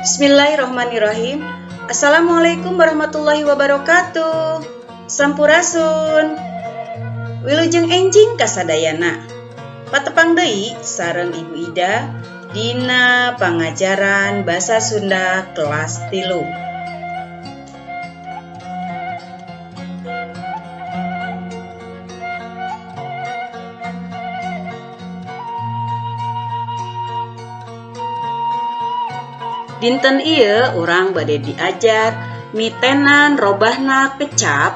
Bismillahirrahmanirrahim. Assalamualaikum warahmatullahi wabarakatuh. Sampurasun. Wilujeng enjing kasadayana. Patepang deui sareng Ibu Ida dina pangajaran Basa Sunda kelas 3. Dinten ieu urang bade diajar mitenan robahna kecap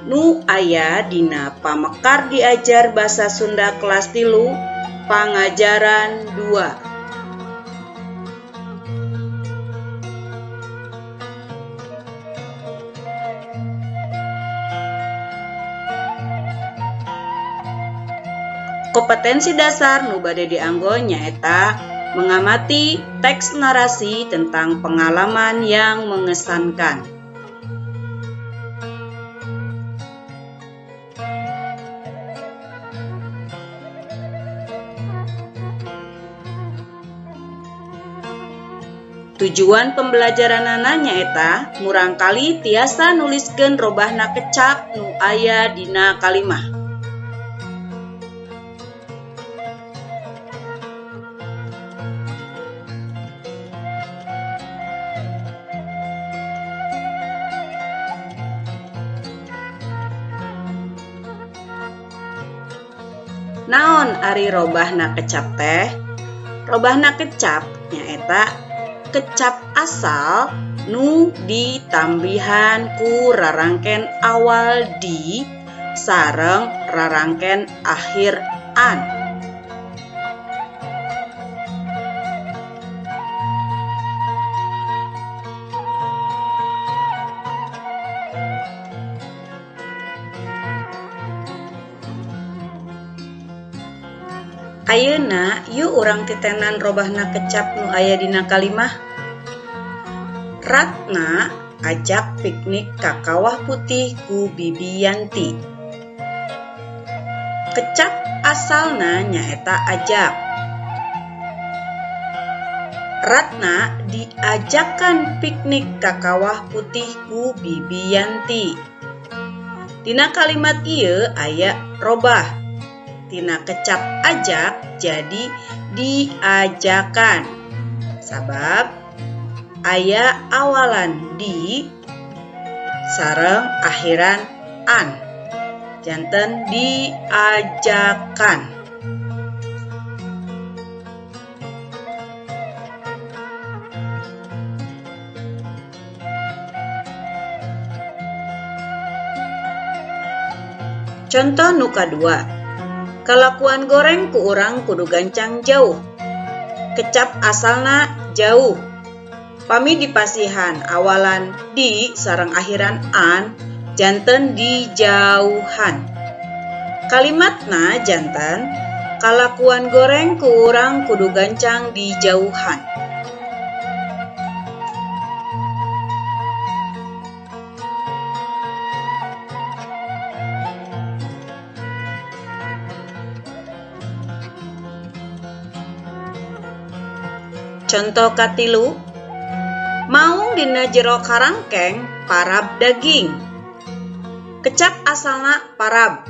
nu aya dina pamekar diajar Basa Sunda kelas 3 pangajaran 2. Kompetensi dasar nu bade dianggo nyaeta mengamati teks narasi tentang pengalaman yang mengesankan. Tujuan pembelajaranana nyaeta murangkali tiasa nuliskeun robahna kecap nu aya dina kalimah. Naon ari robahna kecap teh? Robahna kecap nyaeta kecap asal nu ditambihan ku rarangken awal di sareng rarangken akhir an. Ayeuna yuk urang titenan robahna kecap nu aya dina kalimah. Ratna ajak piknik ka Kawah Putih ku Bibi Yanti. Kecap asalna nyaeta ajak. Ratna diajakan piknik ka Kawah Putih ku Bibi Yanti. Dina kalimat ieu aya robah. Tina kecap ajak jadi diajakan. Sabab aya awalan di sareng akhiran an. Janten diajakan. Contoh nu kadua. Kalakuan goreng ku urang kudu gancang jauh. Kecap asalna jauh. Pami dipasihan awalan di sareng akhiran an, janten dijauhan. Kalimatna janten kalakuan goreng ku urang kudu gancang dijauhan. Contoh katilu, maung dina jero karangkeng parab daging. Kecap asalna parab.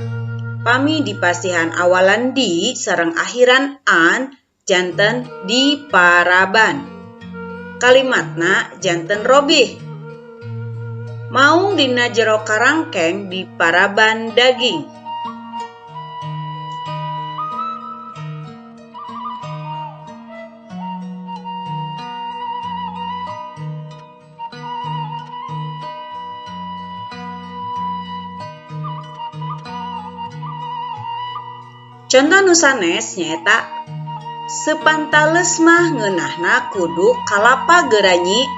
Pami dipasihan awalan di sareng akhiran an, janten diparaban. Kalimatna janten robih. Maung dina jero karangkeng diparaban daging. Contoh nu sanes nyaeta sepantales mah ngeunahna kudu kalapa geuranyi.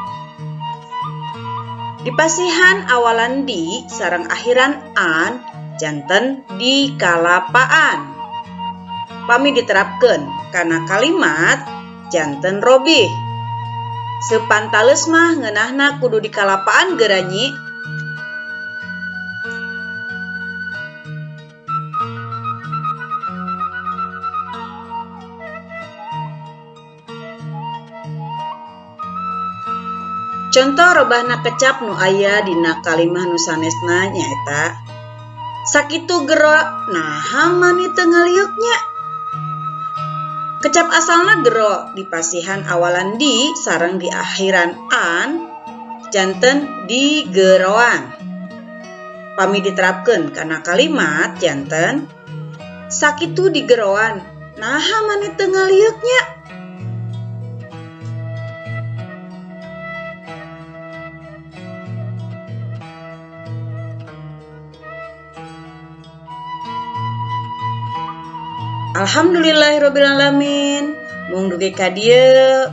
Dipasihan awalan di sareng akhiran an, janten dikalapaan. Pami diterapkeun kana kalimat janten robih. Sepantales mah ngeunahna kudu dikalapaan geuranyi. Conto robahna kecap nu aya dina kalimah nu sanesna nyaeta sakitu gero naha mani teu ngaliuk nya. Kecap asalna gero dipasihan awalan di sareng diakhiran an janten digeroan. Pami diterapkeun kana kalimat janten sakitu digeroan naha mani teu ngaliuk nya. Alhamdulillahirobbilalamin mung dugi ka dieu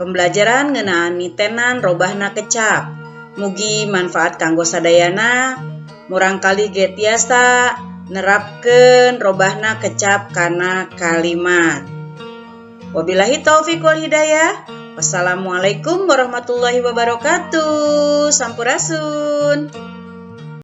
pembelajaran ngeunaan nitenan robahna kecap. Mugi manfaat kanggo sadayana, murangkalih ge tiasa nerapkeun robahna kecap kana kalimat. Wabillahi taufik wal hidayah. Wassalamualaikum warahmatullahi wabarakatuh. Sampurasun.